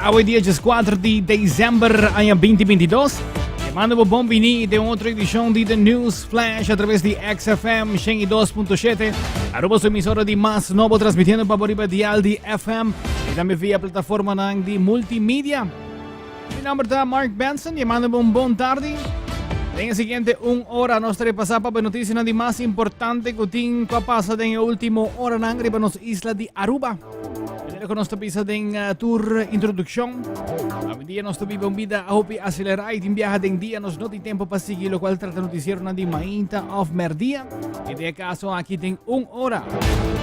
Awe dia 14 di december aña 2022. Te mando bo bon bini den otro edicion di The News Flash a través di XFM 102.7. Aruba su emisora di mas nobo transmitiendo pa riba dial di FM y tambe via plataforma nan di multimedia. Mi nomber ta Mark Benson y mando bo un bon tardi. Den e siguiente un hora nos ta repasa pa noticia di mas importante cu tin cu a pasa den e ultimo hora nan riba nos isla di Aruba. Manera ku nos ta bisa den uh, tur introdukshon, awendia nos ta biba un bida hopi acelerá i tin biaha den dia nos no tin tempo pa sigui lo cual trata noticieronan di mainta of merdia. I den e caso aki den un ora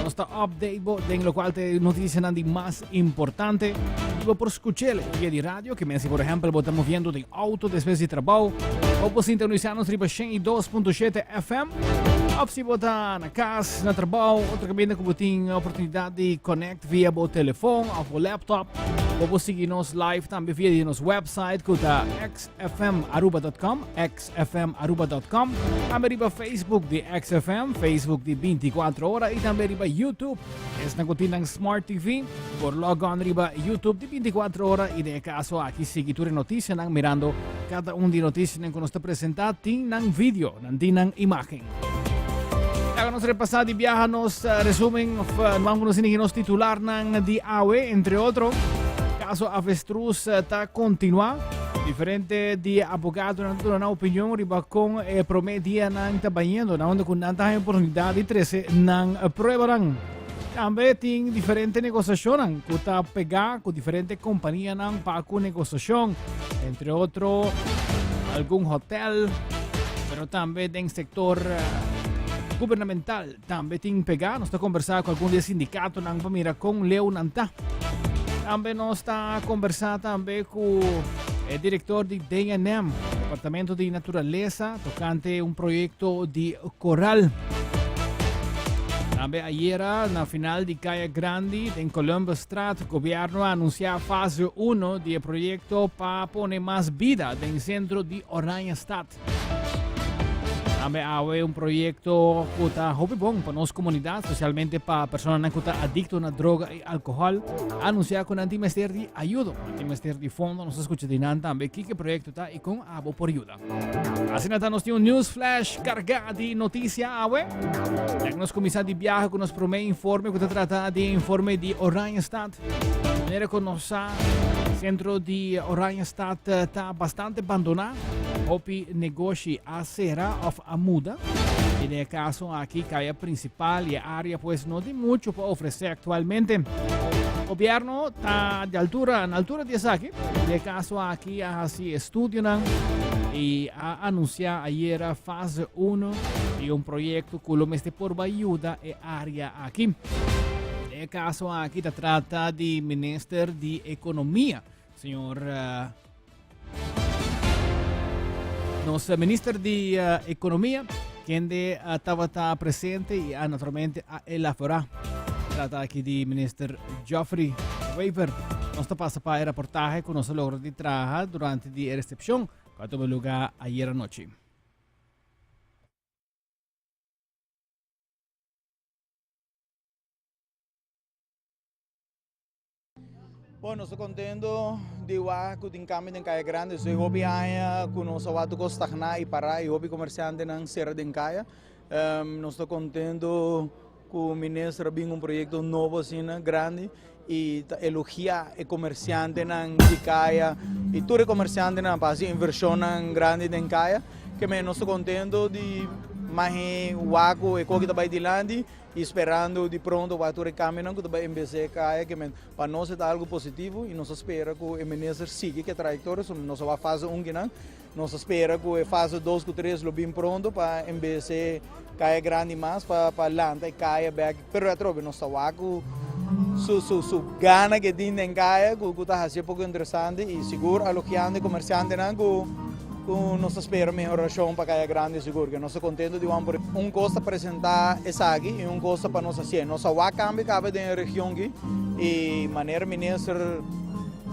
nos ta update bo den lo cual te noticianan di mas importante i bo por scuchele via di radio, que men si por ejemplo bo ta moviendo den auto despues di trabou o bo sintonisa nos riba 102.7 FM of si bo ta na cas, na trabou, otro caminda cu bo tin oportunidad di connect via bo telefon of bo laptop. Bo por sigui nos live tambe via di nos website cu ta xfmaruba.com, xfmaruba.com. Tambe riba Facebook di XFM, Facebook di 24 ora y tambe riba YouTube. Esnan cu tin nan Smart TV por log on riba YouTube di 24 ora y den e caso aki sigui tur e noticianan mirando cada un di noticianan cu nos ta presenta tin nan video, nan tin nan imagen. Laga nos repasá di biaha nos eh, resumen of eh, vamos nos inigi nos titularnan di awe, entre otro. Caso Avestruz eh, ta continua. Diferente di abogadonan ta duna nan opinion riba con e prome dianan ta bayendo, na unda cu nan ta haña oportunidad di trece nan pruebanan. Tambe tin diferente negociacionnan cu ta pega cu diferente companianan pa cu negociacion, entre otro algun hotel, pero tambe den sector gubernamental tambe tin pega. Nos ta conversa cu algun di e sindicatonan pa mira con leu nan ta. Tambe nos ta conversa tambe cu e director di DNM, Departamento di Naturalesa, tocante un proyecto di coral. Tambe ayera na final di Kaya Grandi den Columbusstraat, gobierno a anuncia fase 1 di e proyecto pa pone mas bida den centro di Oranjestad. Tambe awe un proyecto cu ta hopi bon pa nos comunidad, especialmente pa personanan cu ta adicto na droga y alcohol, a anuncia cu nan tin mester di ayudo, nan tin mester di fondo. Nos a scucha di nan tambe kiko e proyecto ta y con abo por yuda. Asina ta nos tin un news flash carga di noticia awe. Ya nos cuminsa di biaha cu nos prome informe cu ta trata di informe di Oranjestad. Manera cu nos sa, centro di Oranjestad ta bastante bandona. Hopi negoshi a cera of a muda. Y den e caso aki caya principal y e area pues no tin mucho pa ofrece actualmente. Gobierno ta di altura, na altura di esaki. Den e caso aki a haci estudionan y a anuncia ayera fase 1 di un proyecto cu lo mester por bay yuda e area aki. Den e caso aki ta trata di Minister di Economia, señor Nos minister di Economia, kende tabata presente y a naturalmente a elabora. Trata aki di minister Geoffrey Wever. Nos ta pasa pa e reportahe cu nos a logra di traha durante di e recepcion cu a tuma lugar ayer anochi. Bon, nos ta contento di wak cu tin cambio den Caya Grande. So, hopi aña cu nos a wak tur cos stagna y para y hopi comerciantenan cera den caya. Um, nos ta contento cu minister a bin un proyecto nobo asina grandi y ta elogia e comerciantenan di caya y tur e comerciantenan pa haci inversionnan grandi den caya. Ke men nos ta contento di mahe wak cu e koki ta bay dilanti. Y sperando di pronto wak tur e cambionan cu ta bay embece caya ke men pa nos e ta algo positivo y nos ta spera cu e minister sigui cu e trayectoria so nos a wak fase un kinan nos ta spera cu e fase dos cu tres lo bin pronto pa embece caya grandi mas pa pa lanta e caya bek pero atrobe nos ta wak cu su su su gana ke tin den caya cu cu ta haci poco interesante y sigur alogiando e comerciantenan cu Ku nos ta spera mehorashon pa Kaya Grandi sigur ke nos ta kontento di wan por un kos ta presentá esaki i un kos ta pa nos hasié. Nos a wak kambio kaba den e region aki i manera minister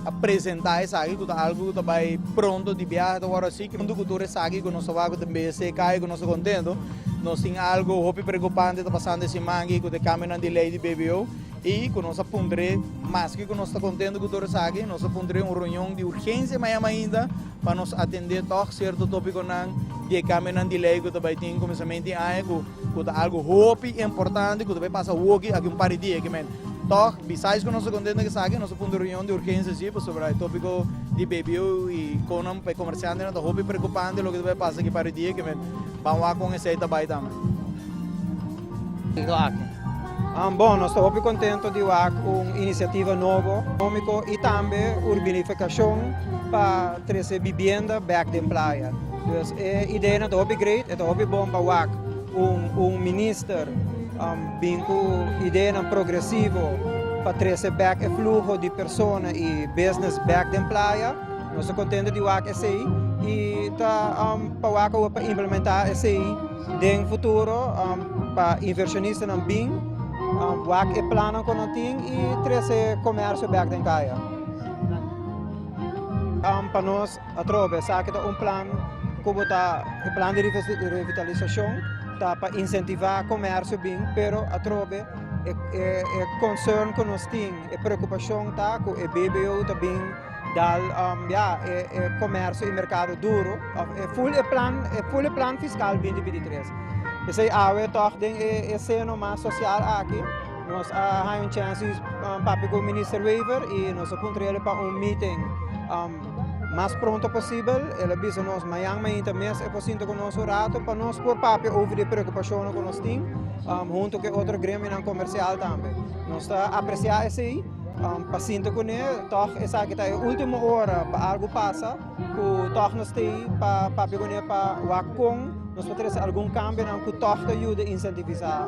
a presentá esaki ku ta algu ku ta bai pronto di biaha ta wòrdu hasi. Huntu ku tur esaki ku nos ta wak ku ta bese kaya ku nos ta kontento nos tin algu hopi preokupante ta pasando e siman aki ku ta e kambionan di lei di BBO. I ku nos a puntr'é, maske ku nos ta kontento ku tur esaki, nos a puntr'é un reunion di urgensia mañana mainta pa nos atendé tòg sierto tópikonan di e kambionan di lei ku ta bai tin kuminsamentu di aña ku ku ta algu hopi importante ku ta bai pasa awoki aki un par di dia. Ke men tòg, besides ku nos ta kontento ku esaki, nos a puntra un reunion di urgensia si pasobra e tópiko di BBO i konan pa e komersiantenan ta hopi preokupante loke ta bai pasa aki par di dia. Ke men ban wak kon esei ta bai tambe. Bon, nos ta hopi contento di wak un iniciativa nobo, economico y tambe urbanificacion pa trece bibienda bek den playa. Dus e ideanan ta hopi great, e ta hopi bon pa wak un un minister bin cu ideanan progresivo pa trece bek e fluho di persona y business bek den playa. Nos ta contento di wak esey y ta pa wak awor pa implementa esey. Den futuro pa inversionistanan bin wak e plannan ku nan tin i trese komersio bèk den kaya. Pa nos atrobe esaki ta un plan ku bo ta e plan di revitalisashon ta pa insentivá komersio bin pero atrobe e concern ku nos tin e preokupashon ta ku e BBO ta bin Dal ya e e comercio y mercado duro of e full e plan e full e plan fiscal 2023. Pesey awe toch den e e seno mas social aki nos a haña un chance papia cu Minister Wever y nos a puntra el pa un meeting mas pronto posibel. El a bisa nos mañan mainta mes e por sinta cu nos un rato pa nos por papia over di e preocupacionnan cu nos tin hunto cu e otro gremionan comercial tambe. Nos ta aprecia esey. Pa sinta kuné, tòg esaki ta e último ora pa algu pasa ku tòg nos ta ei pa papia kuné pa wak kon nos por trese algun kambionan ku tòg ta yuda insentivisá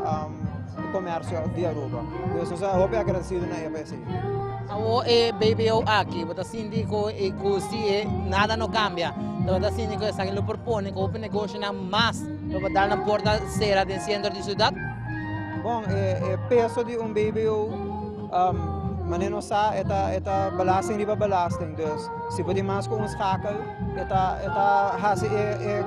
e komersio di Aruba. Dus nos ta hopi agradesido na e pa esei. Awor e BBO aki, bo ta sinti ku ku si e nada no kambia, bo ta sinti ku esaki lo por pone ku hopi negoshonan mas lo por dal nan porta sera den sentro di siudat? Bon, e peso di un BBO. Manera nos sa e ta e ta belasting riba belasting dus si bo tin mas ku un schakel e ta e ta hasi e e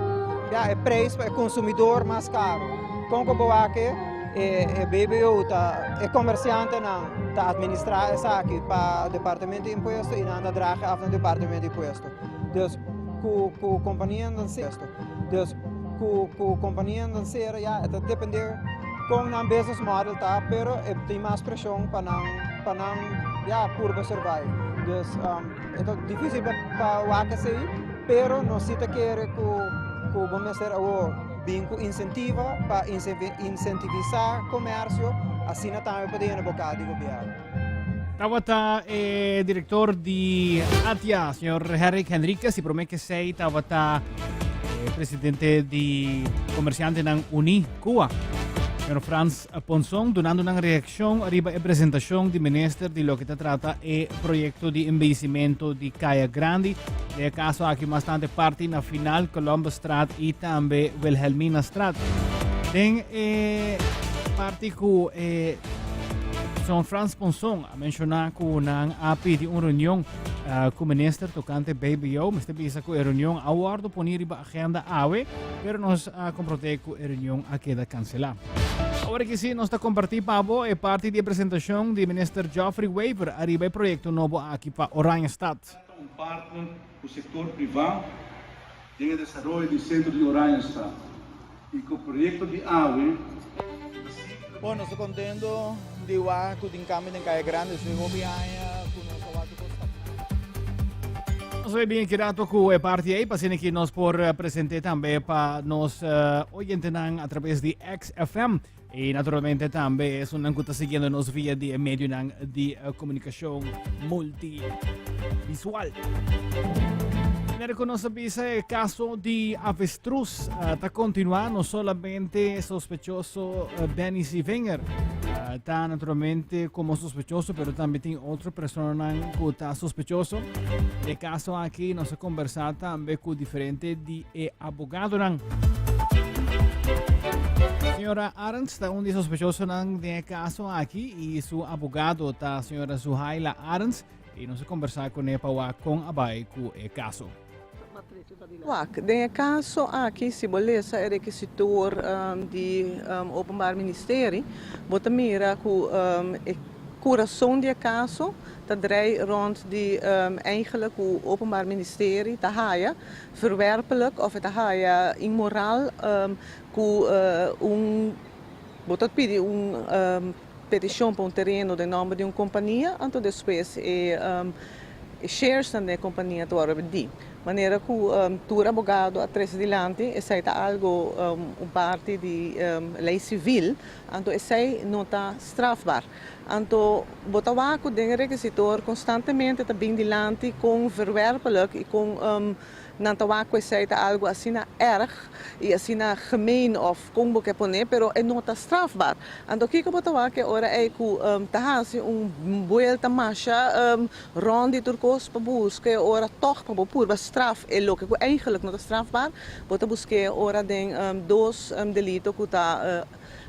ya e prijs pa e consumidor mas karo. Kon ku bo wak e e BBO ta e komersiantenan ta administra esaki pa departamento di impuesto i nan ta draga af na departamento di impuesto. Dus ku ku kompanianan dus ku ku kompanianan sera ya e ta depende. Kon nan business model ta, pero e tin mas preshon pa nan pa nan ya purba survive. Dus e ta dificil pa pa wak esei, pero nos si ta kere ku ku bo mester awor bin ku insentiva pa insentivisa komersio, asina tambe por ta yena boka di gobièrnu. Tabata e director di ATIA, señor Herrick Henriquez, y prome que esey tabata e presidente di Comerciantenan Uní, CUA, señor Frans Ponson, dunando nan reaccion riba e presentacion di minister di loke ta trata e proyecto di embellecimento di Caya Grandi. Den e caso aki bastante parti na final Columbusstraat y tambe Wilhelminastraat. Den e parti cu e Señor Frans Ponson a menciona cu nan a pidi un reunion cu minister tocante BBO. Mester bisa cu e reunion a wordo poni riba agenda awe, pero nos a comprende cu e reunion a keda cancela. Awor ki si nos ta comparti pa bo e parti di e presentacion di minister Geoffrey Wever ariba e proyecto nobo aki pa Oranjestad. Ta un partner cu sector priva den e desaroyo di centro di Oranjestad y cu proyecto di awe ta simple. Bon, nos ta contento di wak cu tin cambio den Caya Grande, su hopi aña cu nos a wak cu cos ta. Nos a bin aki rato cu e parti ey, pa asina ki nos por presente tambe pa nos oyentenan a traves di XFM y naturalmente tambe esunnan cu ta siguiendo nos via di e medionan di comunicacion multivisual. Manera cu nos a bisa e caso di avestruz ta continua, no solamente sospechoso Benny Sievinger ta naturalmente como sospechoso, pero tambe tin otro personanan cu ta sospechoso. E caso aki nos a conversa tambe cu diferente di e abogadonan. Señora Arends ta un di sospechosonan den e caso aki y su abogado ta señora Zuhaila Arends y nos a conversa con e pa wak con a bay cu e caso. Wak, den e caso aki si bo lesa e requisitor di Openbaar Ministerie bo ta mira cu e. Kurason di e kaso ta drei rond di eigenlijk ku Openbaar Ministerie ta haya verwerpelijk of e ta haya inmoral ku un bo ta pidi un petishon pa un tereno den nòmber di un kompania anto despues e sharesnan den e kompania ta wòrdu bendí. Manera ku tur abogado a trese dilanti esei ta algu un parti di lei sivil Anto esei no ta strafbaar. Anto bo ta wak ku den e rekisitor konstantemente ta bin dilanti kon verwerpelijk i kon nan ta wak ku esei ta algu asina erg i asina gemeen òf kon bo ke pone, pero e no ta strafbaar. Anto kiko bo ta wak e ora ei ku ta hasi un buelta masha rònt di tur kos pa buska e ora tòg pa bo purba straf e loke ku eigenlik no ta strafbaar, bo ta busk'é ora den dos delito ku ta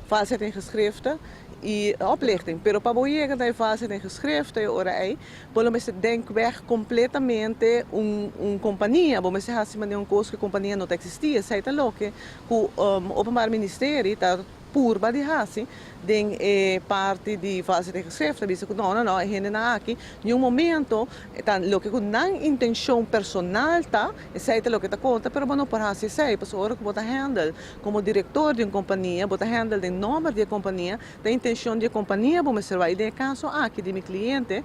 valsheid in geschrifte i oplichting. Pero pa bo yega na e valsheid in geschrifte e ora ei, bo lo mester denk weg kompletamente un un kompania. Bo mester hasi manera un kos ku e kompania no ta eksistí. Esei ta loke ku Openbaar Ministerie ta purba di hasi den e parti di valsheid in geschrift. Ta bisa ku no, no, no, e hendenan aki niun momento ta loke ku nan intenshon personal ta, esei ta loke ta konta, pero bo no por hasi esei, pasobra ora ku bo ta handle komo direktor di un kompania, bo ta handle den nòmber di e kompania, ta intenshon di e kompania bo mester wak. I den e kaso aki di mi kliente,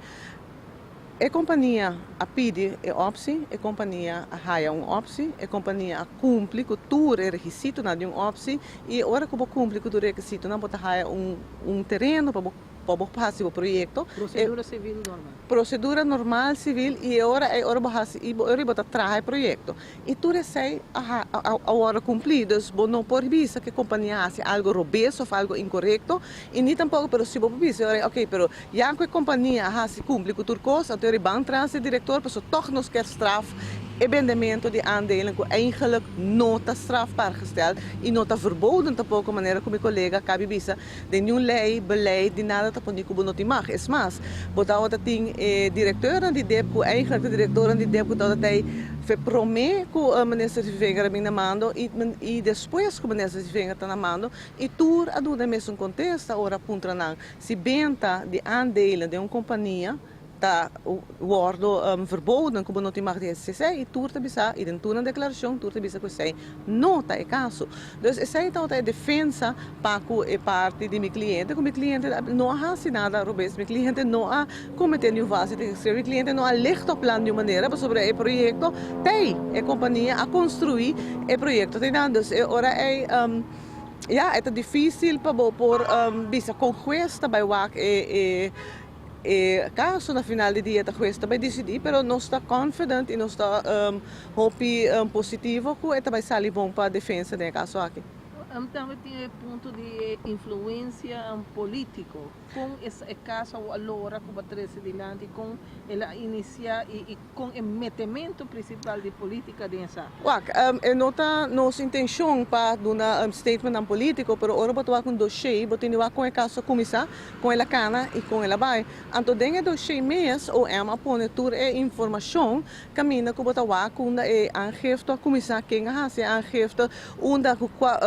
e kompania a pidi e opsi, e kompania a haya un opsi, e kompania a kumpli ku tur e rekisitonan di un opsi, i ora ku bo kumpli ku tur e rekisitonan bo ta haya un tereno pa bo pa bo hasi bo proyekto. Prosedura sivil normal. Prosedura normal sivil i e ora ei ora bo hasi i ora bo ta traha e proyekto. I tur esei a a wòrdu kumplí. Dus bo no por bisa ku e kompania a hasi algu robes òf algu inkorekto i ni tampoko pero si bo por bisa e ora ei oke pero ya ku e kompania a hasi kumpli ku tur kos anto e riban tras e direktor pasobra tòg nos kier straf e bendemento di aandelen ku eigenlik no ta strafbaar gesteld i no ta verboden tampoko manera ku mi kolega kabi bisa Den niun lei, beleid, di nada ta poni ku bo no tin mag. Es mas, bo tabata tin e direkteurnan di dip ku eigenlijk e direktornan di dip ku tabata tei fe promé ku minister Zievinger a bin na mando i i despues ku minister Zievinger ta na mando i tur a duna e mesun kontesta ora a puntra nan si benta di aandelen den un kompania ta wordo verboden ku bo no tin mag di hasi esei i tur ta bisa i den tur nan deklarashon tur ta bisa ku esei no ta e kaso. Dus esei tabata e defensa pa ku e parti di mi kliente ku mi kliente no a hasi nada robes, mi kliente no a komete niun valsheid in geschil, mi kliente no a licht op plan di un manera pasobra e proyekto t'ei, e kompania a konstrui e proyekto t'einan. Dus e ora ei ya e ta difisil pa bo por bisa kon hues ta bai wak e E kaso na final di dia ta hues ta bai disidí, pero nos ta confident i nos ta hopi positivo ku e ta bai sali bon pa defensa den e kaso aki. Tambe tin e punto di e influencia politico. Con e caso a logra cu bo a trece dilanti, con el a inicia y con e metemento principal di politica den esaki? Wak, e no ta nos intencion pa duna statementnan politico, pero ora bo ta wak un dossier, bo tin di wak con e caso a cuminsa, Kon el a kana i kon el a bai. Anto den e doshé mes OM a pone tur e informashon kaminda ku bo ta wak unda e aangifte a kuminsá, ken a hasi e aangifte, unda ku kua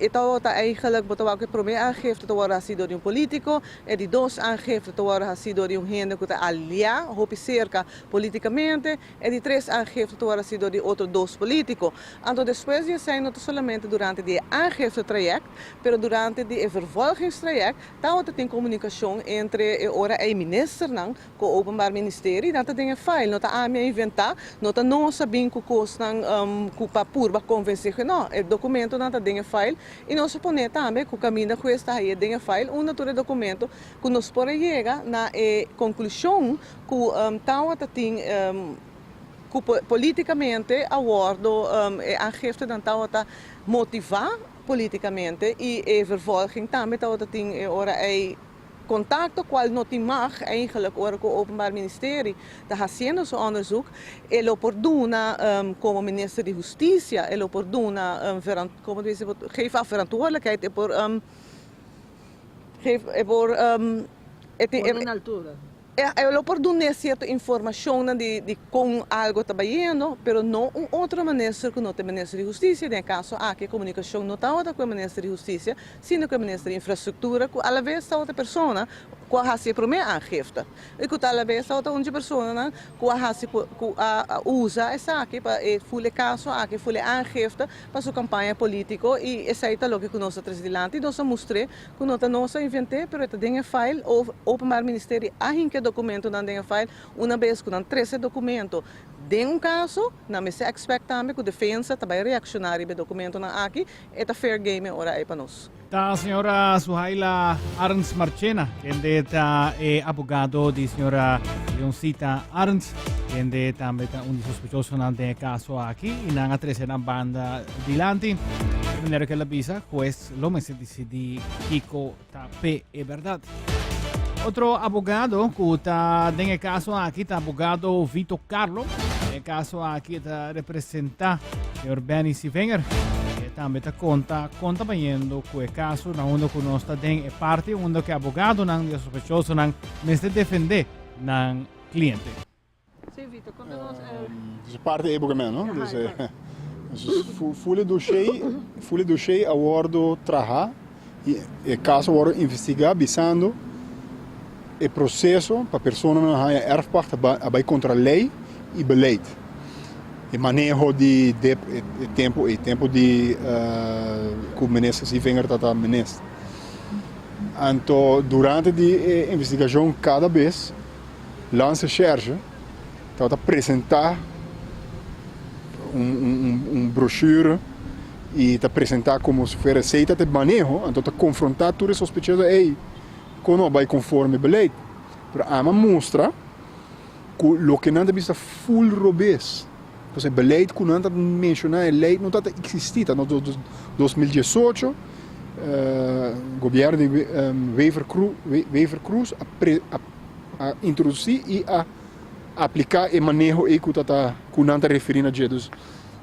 e tabata eigenlijk bo ta wak ku e promé aangifte ta wòrdu hasi dor di un polítiko, e di dos aangifte ta wòrdu hasi dor di un hende ku ta aliá hopi serka polítikamente, E di tres aangifte ta wòrdu hasi dor di otro dos polítiko. Anto despues di esei no ta solamente durante di e aangifte trayèkt, pero durante di e vervolgingstrayèkt tabata tin komunikashon entre e ora ei ministernan ku Openbaar Ministerie. Nan ta den e file, no ta ami a inventá, no ta nos a bin ku kosnan ku pa purba konvensé ku no. E dokumentonan ta den e file i nos a pone tambe ku kaminda hues ta haye den e file unda tur e dokumento ku nos por a yega na e konklushon Ku tawata tin ku politikamente a wordo e aangiftenan tawata motiva politikamente i e vervolging tambe tawata tin e ora ei kontakto kual no tin mag eigenlijk ora ku Openbaar Ministerie ta hasiendo su onderzoek e lo por duna komo minister di Hustisia e lo por duna komo ta bisa geef af verantwoordelijkheid e por geef e por e tin Pone na altura. E lo por dun'é sierto informashonnan di kon algo ta bayendo, pero no un otro minister ku no ta e minister di Hustisia. Den e kaso aki e komunikashon no tabata ku e minister di Hustisia, sino ku e minister di Infrastruktura, ku alabes tabata e persona ku a hasi e promé aangifte i ku talabes tabata un dje personanan ku a hasi ku a usa esaki pa e ful e kaso aki, ful e aangifte pa su kampaña polítiko i esei ta loke ku nos a trese dilanti. Nos a mustr'é ku no ta nos a invent'é pero e ta den e file, Openbaar Ministerie a hinka e dokumentonan den e file. Una bes ku nan trese e dokumento den un kaso, nan mester expect tambe ku defensa ta bai reakshoná riba e dokumentonan aki. E ta fair game e ora ei pa nos. Ta señora Suhaila Arends Marchena, kende ta e abogado di señora Leoncita Arends, kende tambe ta un di sospechosonan den e caso aki y nan a trece nan banda dilanti. De manera que la bisa, juez lo mester decidi kiko ta pe e berdad. Otro abogado ku ta den e caso aki ta abogado Vito Carlo. Den e caso aki ta representa señor Benny Sivenger. E tambe ta conta con ta bayendo cu e caso na unda cu nos ta den e parti unda cu e abogadonan di e sospechosonan mester defende nan cliente. Sí, Vito, konta nos. Dus parte e boka no? Dus, dus full e dossier, full e dossier a wordo traha y e caso a wordo investiga bisando e proceso pa personanan haya erfpacht a bay contra ley y beleid. E maneho di dep e tempo e tempo di cu minister Sievinger tata minister. Anto durante di e investigacion cada bes Landsrecherche tabata presentá un brochure y ta presentá como si fuera esey ta e maneho, anto ta confrontá tur e sospechoso, ey, con no a bay conforme beleid. Pero ami a mustra cu loke nan ta bisa ta full robes. Entonces e beleid cu nan ta menciona, e ley no tabata existi, ta na 2018 gobierno di Wever-Croes a a introduci y a aplica e maneho ey cu ta ta cu nan ta referi na dje. Dus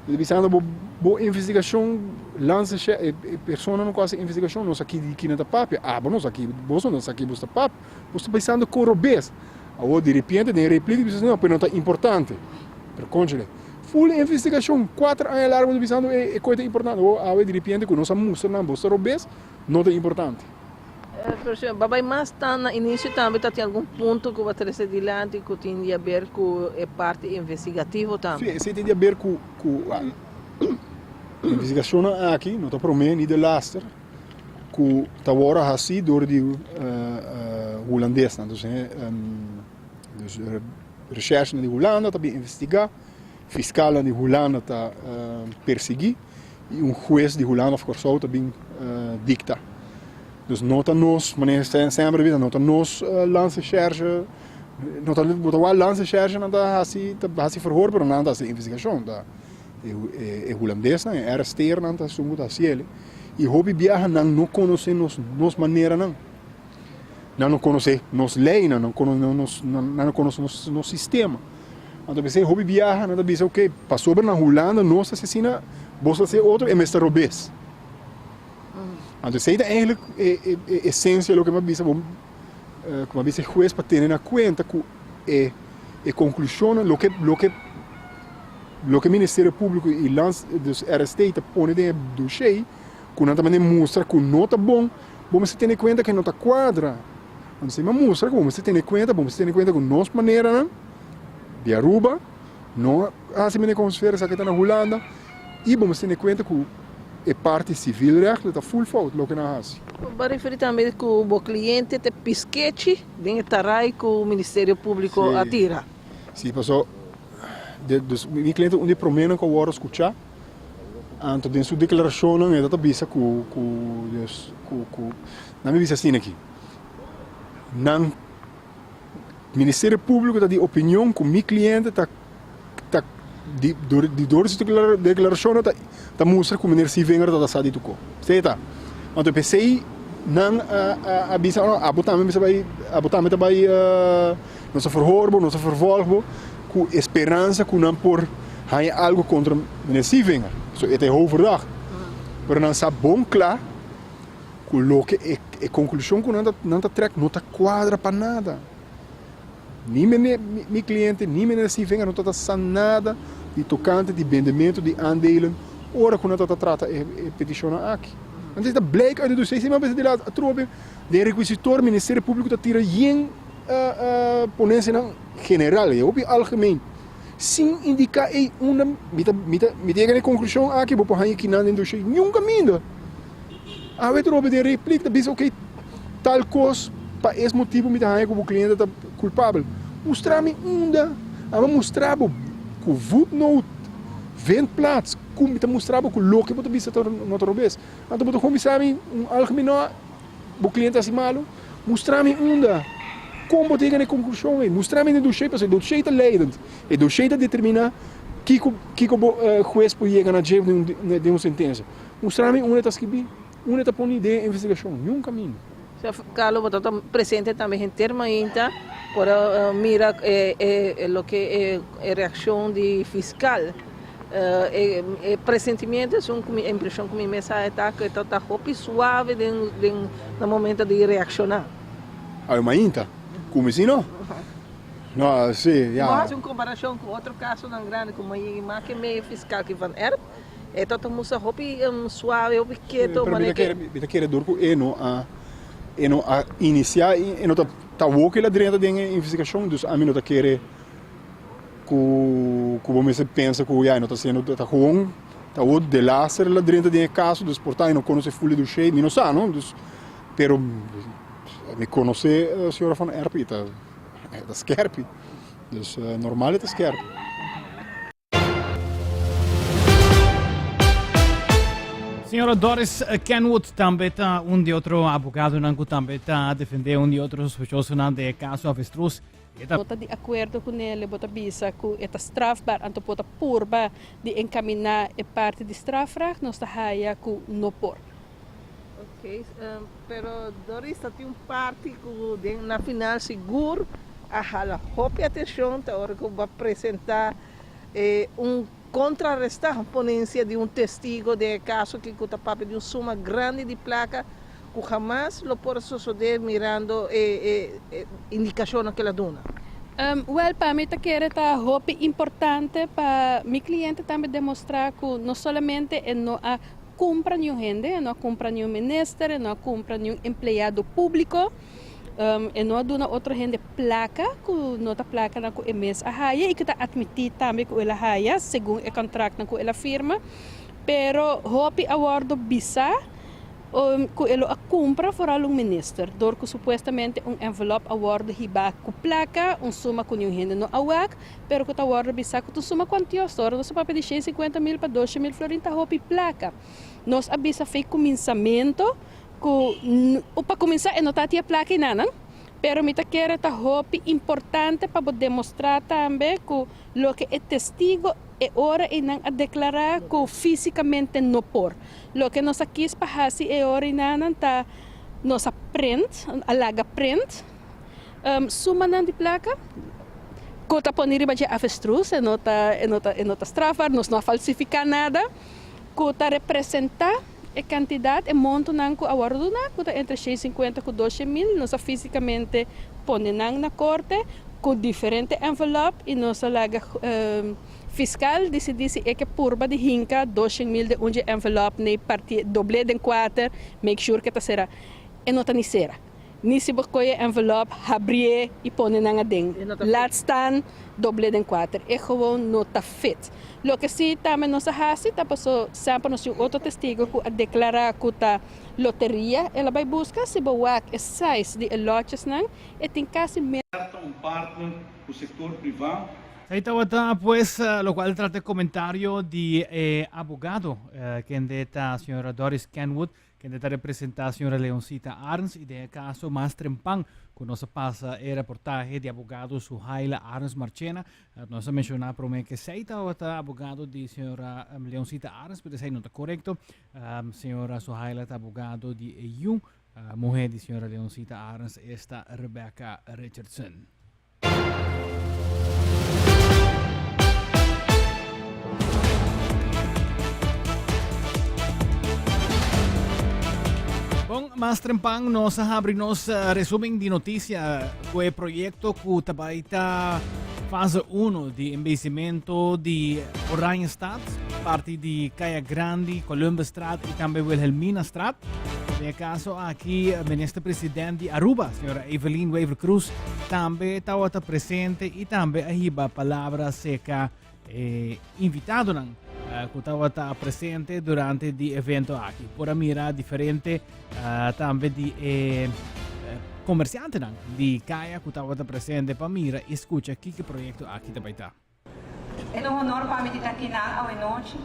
mi ta bisando bo bo investigacion lansa she e personanan cu haci investigacion no sa ki di kinan ta papia, abo no sa ki boso no sa ki boso ta papia, boso ta bisando con robes. Awor di repente den replica bisa no pero no ta importante. Pero conchole full investigacion cuater aña largo bo ta bisando e coy ta importante awor awe di repente cu nos a mustra nan boso ta robes no ta importante. Pero señor Babay mas ta na inicio tambe ta tin algun punto cu bo a trece dilanti cu tin di haber cu e parti investigativo tambe. Si, esey tin di haber cu cu investigacionnan aki no ta prome ni de laster cu ta worde haci door di Hulandesnan. Dus dus recherchenan di Hulanda ta bin investiga, fiscalnan di Hulanda ta persigui. y un hues di Hulanda of Corsou ta bin dicta. Dus no ta nos, manera semper a bisa, no ta nos landsrecherche, no ta, bo ta wak landsrecherche nan ta haci, ta haci verhoor, pero nan ta haci investigacion, ta e hulandesnan, e RST'ernan ta esun cu ta haci el. Y hopi biaha nan no conoce nos, nos maneranan. Nan no conoce nos leynan, nan no conoce nos sistema. Anto p'esei hopi biaha nan ta bisa ok, pasobra na Hulanda nos ta asesina, bos ta hasi otro, e mester robes. Anto esei ta eigenlijk e esencia loke mi a bisa bo, ku mi a bisa e hues pa tene na kuenta ku e e konklushonnan loke loke loke Ministerio Públiko i Lands dus RST ta pone den e dossier ku nan ta manda mustra ku no ta bon, bo mester tene kuenta ku e no ta kuadra. Anto si mi a mustra ku bo mester tene kuenta, bo mester tene kuenta ku nos maneranan di Aruba no a hasi mene kon esaki ta na Hulanda i bo mester tene kuenta ku e parti civilrechtelijk ta full fout loke nan a hasi. Bo a referi tambe ku bo kliente ta piskechi den e tarai ku Ministerio Públiko a tira. Si, paso dus mi kliente un di e promenan ku a wòrdu skuchá. Anto den su deklarashonnan e ta bisa ku ku dus ku ku nan mi bisa asina aki, nan Ministerio Públiko ta di opinion ku mi kliente ta ta di dor di dor su deklarashonnan ta ta mustra ku meneer Sievinger ta ta sa di tuko. Esei ta. Anto p'esei nan a a a bisa no abo tambe mester bai abo tambe ta bai nos a verhoor bo nos a vervolg bo ku e speransa ku nan por haña algo kontra meneer Sievinger. So e ta e hoofdverdachte. Pero nan sa bon kla ku loke e e konklushon ku nan ta nan ta trek no ta kuadra pa nada. Ni meneer mi kliente ni meneer Sievinger no ta ta sa nada di tokante di bendementu di aandelen ora ku nan ta ta trata e e petishonnan aki. Anto ta blijk uit e dossier, si mi a bisa di laat atrobe den requisitor Ministerio Publico ta tira yen ponensianan general, e hopi algemeen, sin indica ey unda mi ta mi ta mi ta yega na e conclusion aki bo por haña kinan den dossier niun caminda. Awe atrobe den repliek ta bisa ok tal cos pa es motibo mi ta haña cu bo cliente ta culpabel. Mustra mi unda, aba mustra bo cu voetnoot, vindplaats. Ku mi ta mustra bo ku loke bo ta bisa ta no ta robes. Anto bo ta kuminsá mi un algemeen no, bo kliente hasi malu. Mustra mi unda, kon bo ta yega na e konklushon ei. Mustra mi den doshé, pasobra e doshé ta leidend. E doshé ta determiná kiko kiko bo hues por yega na dje den un sentensia. Mustra mi unda e ta skibí, unda e ta poni den e investigashon. Niun kaminda. Chef Carlo bo ta presente tambe henter mainta por a mira e loke e reaccion di fiscal. E presentimiento esun cu mi e impresion cu mi mes a ta cu e ta ta hopi suave den den na momento di reacciona. Awe mainta cu mi si no? No si ya. Bo haci un comparacion cu otro casonan grandi cu mas ke medio fiscal ki Van Erp? E ta ta mustra hopi suave, hopi keto. Pero mi ta kere, mi ta kere dor ku e no a, e no a inisiá i e no ta, ta awor ku el a drenta den e investigashon, dus ami no ta kere ku ku bo mester pensa ku ya e no ta hasiendo, ta gewoon ta awor delaster el a drenta den e kaso, dus por ta e no konosé ful e doshé, mi no sa no, dus pero mi konosé señora Van Erp i ta e ta skerpi, dus normal e ta skerpi. Señora Doris Kenwood tambe ta un di otro abogadonan ku tambe ta defendé un di otro sospechosonan den e kaso Avestruz. E ta. Bo ta di akuerdo ku nele? Bo ta bisa ku e ta strafbaar, anto bo ta purba di enkaminá e parti di strafrecht? Nos ta haya ku no por. Ok, pero Doris ta tin un parti ku den na final sigur a hala hopi atenshon ta ora ku bo a presentá E un kontrarestá ponencia di un testigo den e kaso aki ku ta papia di un suma grandi di plaka ku hamas lo por a sosodé mirando e e indikashonnan ku el a duna. Wèl, pa mi ta kere ta hopi importante pa mi kliente tambe demostrá ku no solamente e no a kumpra niun hende, e no a kumpra niun minister, e no a kumpra niun empleado públiko, E no a duna otro hende plaka ku no ta plakanan ku e mes a haya i ku ta atmití tambe ku el a haya segun e kontraktnan ku el a firma. Pero hopi a wòrdu bisá ku e lo a kumpra foral un minister dor ku supuestamente un envelòp a wòrdu hibá ku plaka, un suma ku niun hende no a wak, pero ku ta wòrdu bisá ku ta un suma kuantioso. Ora nos a papia di 150 mil pa 200 mil florin ta hopi plaka. Nos a bisa fei kuminsamentu. Ku pa kuminsá e no ta hatia plaka enanan, pero mi ta kere ta hopi importante pa bo demostrá tambe ku loke e testigo e ora einan a deklará ku físikamente no por. Loke nos a kis pa hasi e ora einanan ta nos a print, a laga print sumanan di plaka ku ta pone riba dje avestruz, e no ta e no ta e no ta strafbaar, nos no a falsifiká nada, ku ta representá. E kantidat, e montonan ku a wòrdu duná, ku ta entre 150 ku 200 mil, nos a físikamente pone nan na korte ku diferente envelòp i nos a laga fiskal disidí si e ke purba di hinka 200 mil den un dje envelòp nei partié doblé den kuater, make sure ke ta será. E no ta ni sera. Ni si bo kohe envelop, habrié i pone nan aden. Laat staan doblé den kuater. E gewoon no ta fit. Loke si tambe nos a hasi ta paso semper nos tin otro testigo ku a deklará ku ta loteria el a bai buska. Si bo wak e size di e lotjesnan, e tin kasi mes. Ta un partner ku sektor privá. Ei tabata pues lokual trata e komentario di e abogado kende ta señora Doris Kenwood Kende ta representá señora Leoncita Arns i den e kaso mas trempan ku nos a pasa e reportahe di abogado Suhaila Arns Marchena. Nos a menshoná promé ku esei tabata abogado di señora Leoncita Arns, pero esei no ta korekto. Señora Suhaila ta abogado di e yu muhé di señora Leoncita Arns, esta Rebecca Richardson. Bon, mas trempan nos a habri nos eh, resumen di noticia ku e proyecto ku ta bai ta fase 1 di embellecimento di Oranjestad. parti di Kaya Grandi, Columbusstraat y tambe Wilhelminastraat. Den e caso aki Minister President di Aruba, señora Evelyn Wever-Croes, tambe tawata presente y tambe a hiba palabra seca e invitadonan cu tawata presente durante di evento aki. Por a mira diferente tambe di e comerciantenan di Kaya cu tawata presente pa mira y scucha kiko proyecto aki ta bay ta. E ta un honor pa mi di ta akinan awe nochi,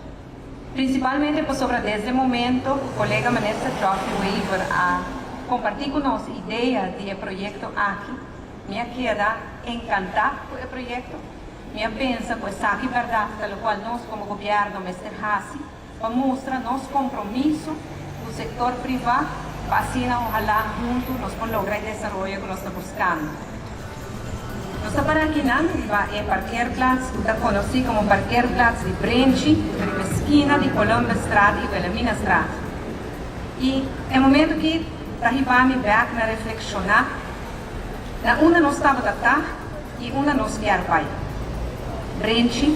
principalmente pasobra desde e momento cu colega Minister Geoffrey Wever a comparti cu nos idea di e proyecto aki, mi a keda encanta cu e proyecto. Mi a pensa cu esaki berdad ta locual nos como gobierno mester haci pa mustra nos compromiso cu sector priva pa asina ojalá hunto nos por logra e desaroyo cu nos ta buscando. Nos ta para akinan riba e parkeerplaats cu ta conoci como parkeerplaats di Brenchi riba e skina di Columbusstraat y Wilhelminastraat. Y e momento aki ta hiba mi bek na reflexiona na unda nos tabata ta I unda nos kier bai? Brenchi,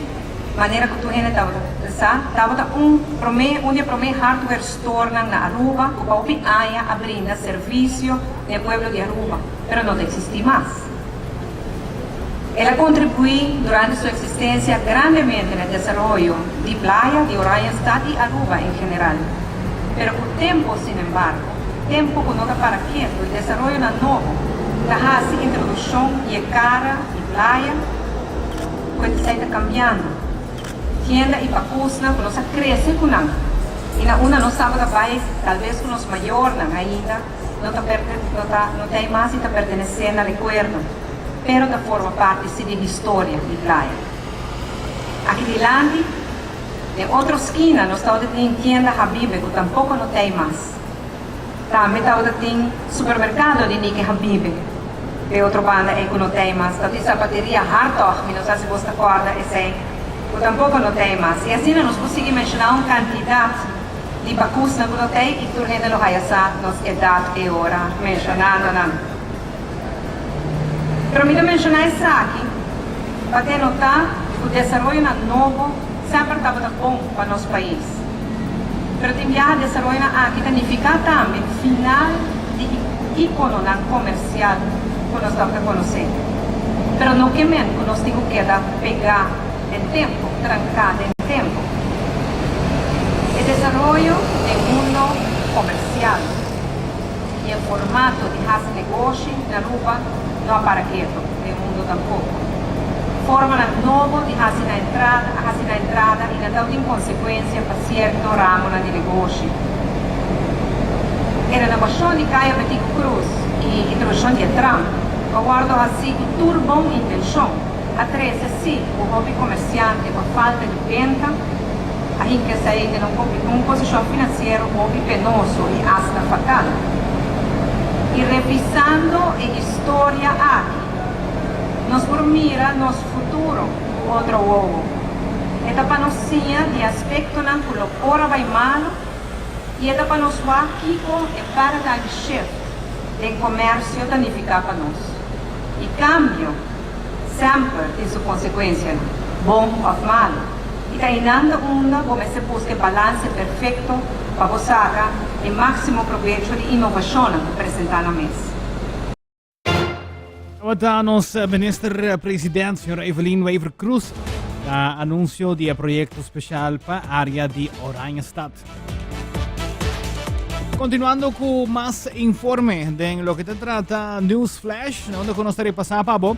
Manera ku tur hende tabata sa, tabata un promé un di e promé hardware storenan na Aruba ku pa hopi aña a brinda servisio na e pueblo di Aruba, pero no ta eksistí mas. El a kontribuí durante su eksistensia grandemente na e desaroyo di Playa di Oranjestad i Aruba en general. Pero ku tempu, sinembargo, tempu ku no ta para ketu i desaroyonan nobo ta hasi introduccion di e cara di playa cu e ta ta cambiando. Tienda y pacusnan cu nos a crece cu nan y na unda nos tabata bay talbes cu nos mayornan ainda no ta no ta no ta mas y ta pertenece na recuerdo pero ta forma parti si di historia di playa. Aki dilanti den otro skina nos tabata tin tienda Habibe cu tampoco no ta mas. Tambe tabata tin supermerkado di Nike Habibe. P'e otro banda ei ku no t'ei mas, tabatin zapateria Hartog, mi no sa si bos ta kòrda esei, ku tampoko no t'ei mas. I asina nos por sigui menshoná un kantidat di bakusnan ku no t'ei i tur hende lo haya sa nos edat e ora menshonando nan. Pero mi ta menshoná esaki pa denotá ku desaroyonan nobo semper tabata bon pa nos pais. Pero tin biaha desaroyonan aki ta nifiká tambe final di íkononan komersial ku nos tabata konosé. Pero no ke men ku nos tin ku keda pegá den tempu, tranká den tempu. E desaroyo den mundo komersial i e formato di hasi negoshi na Aruba no a para ketu, den mundo tampoko. Formanan nobo di hasi na entrada a hasi na entrada i nan tabatin konsekuensia pa sierto ramonan di negoshi. E renobashon di Kaya Betico Croes i introdukshon di e tram ku a wòrdu hasí ku tur bon intenshon a trese sí ku hopi komersiante pa falta di benta a hinka esei den un posishon finansiero hopi penoso i asta fatal. I revisando e historia aki, Nos por mira nos futuro ku otro wowo. E ta pa nos siña di aspektonan ku lo por a bai malu i e ta pa nos wak kiko e paradigm shift den komersio ta nifiká pa nos. I kambio semper tin su konsekuensianan, bon òf malu, i ta einan ta unda bo mester buska e balanse perfekto pa bo saka e máksimo probecho di inovashonnan ku presentá na mes. Tabata nos minister president, señora Evelyn Wever Croes, na anuncio di e proyecto special pa area di Oranjestad. Continuando cu mas informe den loke ta trata News Flash, unda cu nos ta repasa pa bo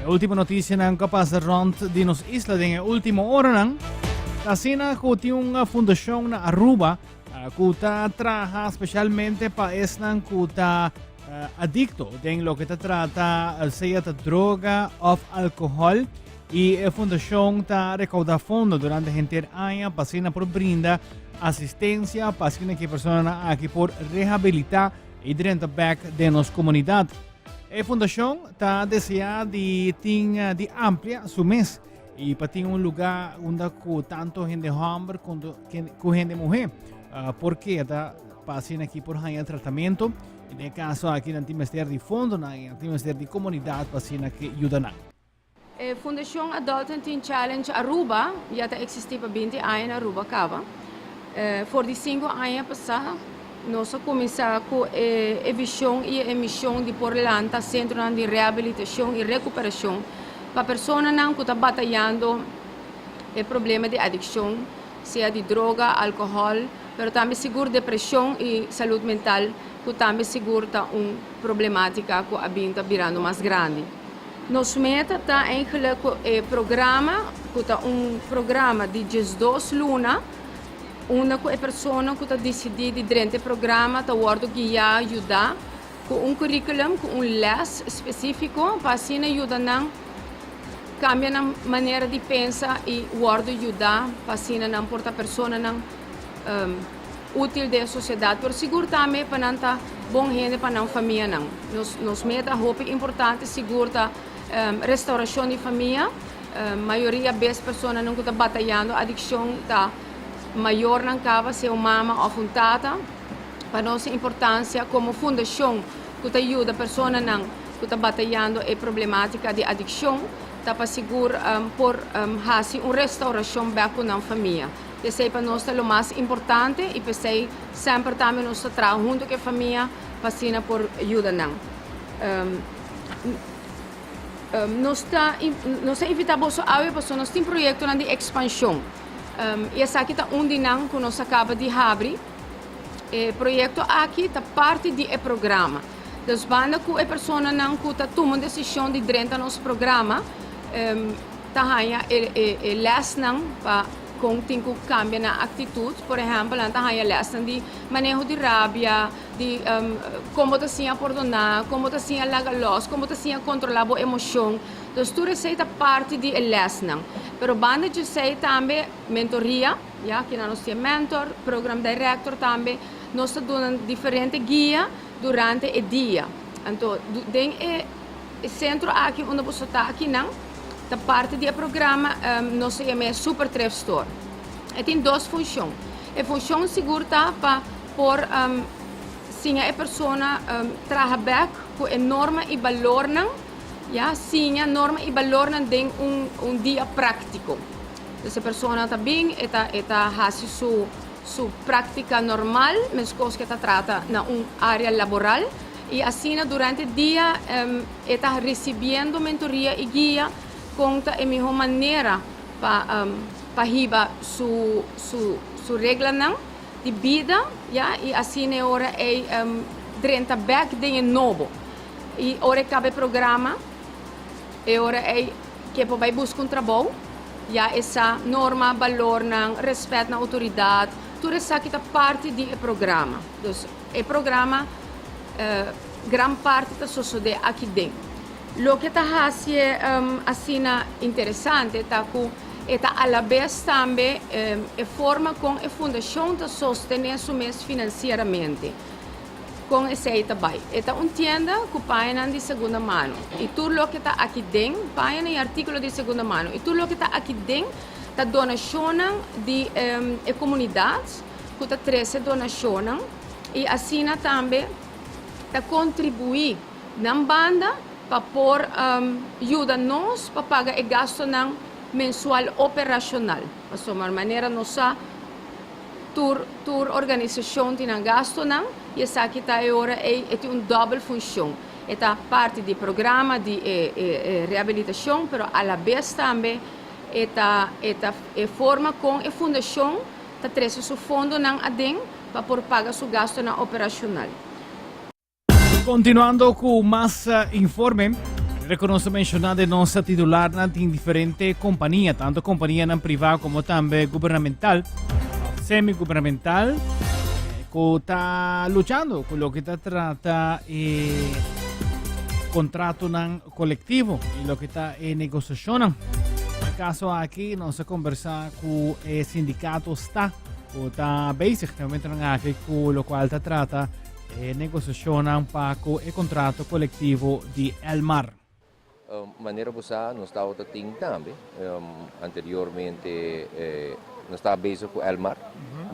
e ultimo noticianan cu a pasa rond di nos isla den e ultimo oranan. Asina cu tin un fundacion na Aruba cu ta traha specialmente pa esnan cu ta adicto den loke ta trata sea ta droga of alcohol y e fundacion ta recauda fondo durante henter aña pa asina por brinda asistencia pa asina que personanan aki por rehabilita y drenta back den nos comunidad. E fundacion ta desea di tin di amplia su mes y pa tin un lugar unda cu tanto hende homber cu hende muher por keda pa asina aki por haña tratamiento. Y den e caso aki nan tin mester di fondonan y nan tin mester di comunidad pa asina ke yuda nan. E Fundashon Adult and Teen Challenge Aruba ya ta eksistí pa 20 aña na Aruba kaba. For di 5 aña pasá nos a kuminsá ku e vishon i e mishon di por lanta sentronan di rehabilitashon i rekuperashon pa personanan ku ta batayando e problema di adikshon, sea di droga, alkohòl, pero tambe sigur depreshon i salud mental ku tambe sigur ta un problematika ku a bin ta birando mas grandi. Nos meta ta eigenlijk ku e programa, ku ta un programa di 12 luna, unda ku e persona ku ta disidí di drenta e programa ta wòrdu guiá, yudá ku un curriculum, ku un lès spesífiko pa asina yuda nan kambia nan manera di pensa i wòrdu yudá pa asina nan por ta personanan útil den e sosiedat, pero sigur tambe pa nan ta bon hende pa nan famianan. Nos nos meta hopi importante sigur ta restaurashon di famia. Mayoria bes personanan ku ta batayando adikshon ta mayornan kaba, sea un mama òf un tata. Pa nos e importansia komo fundashon ku ta yuda personanan ku ta batayando e problematika di adikshon ta pa sigur por hasi un restaurashon bèk ku nan famia. Esei pa nos ta lo mas importante i p'esei semper tambe nos ta traha huntu ku e famia pa asina por yuda nan. Nos ta nos ta invitá boso awe pasobra nos tin proyektonan di ekspanshon i esaki ta un di nan ku nos a kaba di habri. E proyekto aki ta parti di e programa. Dus banda ku e personanan ku ta tuma un desishon di drenta nos programa ta haña e lèsnan pa kon tin ku kambia nan aktitut. Por ehèmpel, nan ta haña lèsnan di maneho di rabia, di kon bo ta siña pordoná, kon bo ta siña laga lòs, kon bo ta siña kontrolá bo emoshon. Dus tur esei ta parti di e lèsnan. Pero banda di esei tambe mentoria, ya, kinan nos tin mentor, program director tambe. Nos ta duna diferente guia durante e dia. Anto den e sentro aki unda boso ta akinan ta parti di e programa nos ta yama e Super Thrift Store. E tin dos funshon. E funshon sigur ta pa por siña e persona traha bek ku e norma i balornan, ya, siña norma i balornan den un dia práktiko. Dus e persona ta bin e ta e ta hasi su su práktika normal meskos ku e ta trata na un área laboral i asina durante dia e ta risibiendo mentoria i guia kon ta e mihó manera pa pa hiba su su su reglanan di bida ya i asina e ora ei drenta bèk den e nobo i ora e kaba e programa e ora ei ke por bai buska un trabou ya e sa norma, balornan, rèspèt na outoridat, tur esaki ta parti di e programa. Dus e programa gran parti ta sosodé aki den. Loke ta hasié asina interesante ta ku e ta alabes tambe e forma kon e fundashon ta sostené su mes finansieramente. Kon esei ta bai? E ta un tienda ku pañanan di segunda mano i tur loke ta aki den, pañanan i artíkulo di segunda mano, i tur loke ta aki den ta donashonnan di e komunidat ku ta trese donashonnan i asina tambe ta kontribuí nan banda pa por yuda nos pa paga e gastunan mensual operashonal. Pasobra manera nos sa Tur tur organisashon tin nan gastunan i esaki ta e ora ei e tin un dòbel funshon. E ta parti di programa di e e rehabilitashon pero alabes tambe e ta e ta e forma kon e fundashon ta trese su fondonan aden pa por paga su gastunan operashonal. Continuando cu mas informe, reconoce menciona de nos titularnan tin diferente compania, tanto companianan priva como tambe gubernamental, semi-gubernamental, cu ta luchando cu loke ta trata e contratonan colectivo y loke ta e negociacionnan. En caso aki nos a conversa cu e sindicato sta, cu ta bezig na momentonan aki cu locual ta trata E negosiashonnan pa ku e kontrato kolektivo di Elmar. Manera bo sa nos tabata tin tambe anteriormente nos tabata bezig ku Elmar,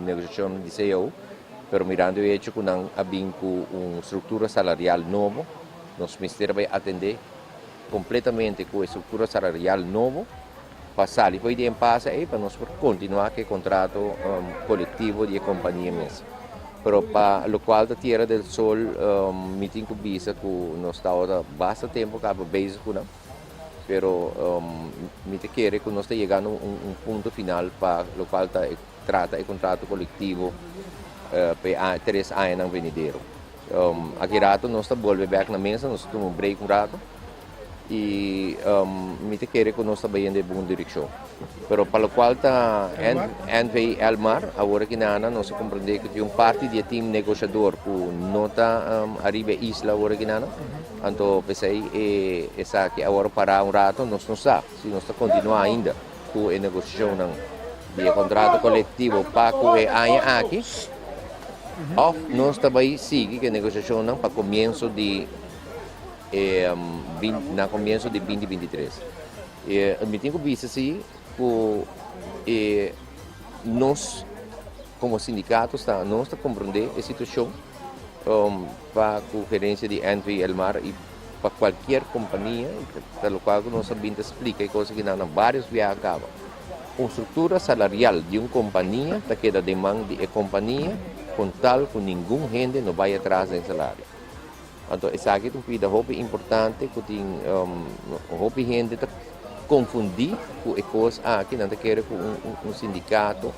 negosiashon di cao, pero mirando e hecho ku nan a bin ku un struktura salarial nobo nos mester a bai atende. kompletamente ku e struktura salarial nobo pa sali for di e impase ei pa nos por kontinuá ku e kontrato kolektivo di e kompania mes. Pero pa lokual ta Tierra del Sol mi tin ku bisa ku nos tabata basta tempu kaba bezig ku nan pero mi ta kere ku nos ta yegando un punto final pa lokual ta trata e kontrato kolektivo pa e tres añanan venidero. Aki rato nos ta bolbe bek na mesa, nos ta tuma un break un rato y mi ta kere ku nos ta bayendo e bon direkshon. Pero pa lokual ta NV Elmar, awor aki nana nos a komprende ku tin un parti di e team negoshador ku no ta ariba e isla awor aki nana, anto p'esei esaki awor a para un rato, nos no sa si nos ta kontinua ainda ku e negoshashonnan di e kontrato kolektivo pa ku e aña aki òf nos ta bai sigui ku e negoshashonnan pa komienso di e na komienso di binti 23. E mi tin ku bisa si ku e nos komo sindikato sta nos ta komprondé e situashon pa ku gerensia di NV Elmar i pa kualkier kompania ta lokual ku nos a bin ta splika e kos aki nan na vários biaha kaba. Un struktura salarial di un kompania ta keda den man di e kompania kon tal ku ningun hende no bai atras den salario. Anto esaki ta un pida hopi importante ku tin hopi hende ta konfundí ku e kos aki, nan ta kere ku un sindikato